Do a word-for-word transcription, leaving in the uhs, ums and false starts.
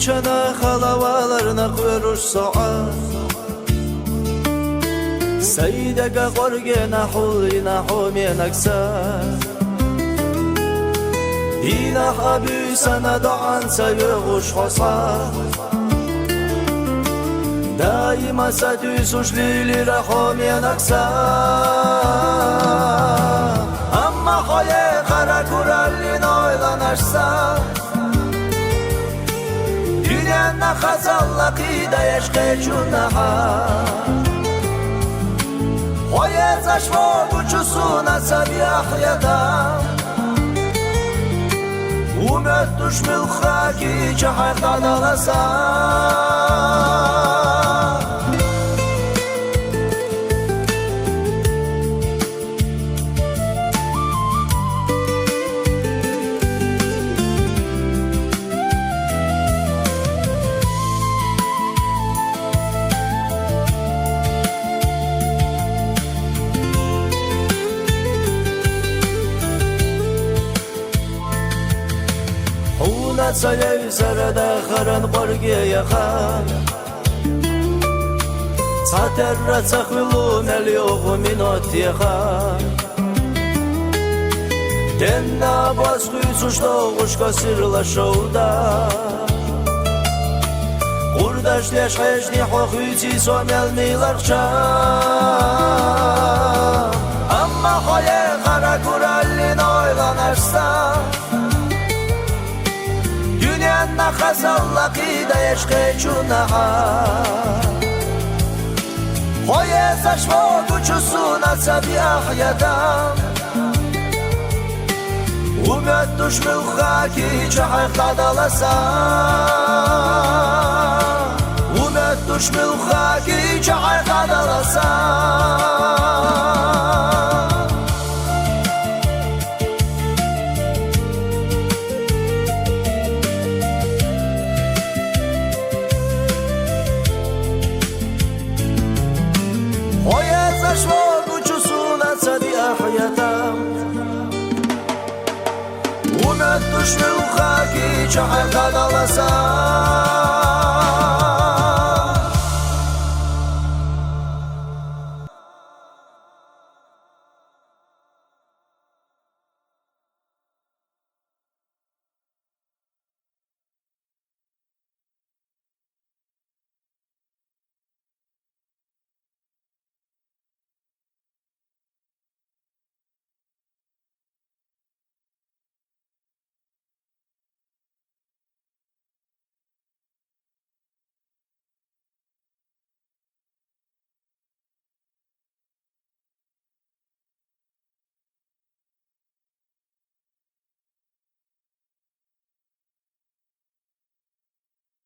Чана халаваларна хъверуш согӀа. Сайдага къоргена хьулрина хьоменаг са. Динахъ абуьсана дугӀанца вегӀуш хьо схьа. Даима сатуьйсуш лилира хьоменаг са. Амма хьо ехара гураллин ойланаш са. Дуьненна хазалла кхийдаеш кхечунахьа. Хьо ецӀаш вогучу суна ца биахъята. Уметтуш муьлхха кийча хьайх дӀадала са. Хьуна ца левзара дахаран къоргеяха. Цхьатерра ца хуьлу мел йогӀу минот еха. Денна баз хуьйцуш догӀуш касирла шовда. Къурдаш деш хьежни хьо хуьйци со мел миларх ча. Амма хьо ехара гураллин ойланаш са. Дуьненна хазалла кхийдаеш кхечунахьа. Хьо ецӀаш вогучу суна ца биахъята. Уметтуш муьлхха кийча хьайх дӀадала са. Уметтуш муьлхха кийча хьайх дӀадала са. Хьо ецӀаш вогучу суна ца биахъята. Уметтуш муьлхха кийча хьайх дӀадала са.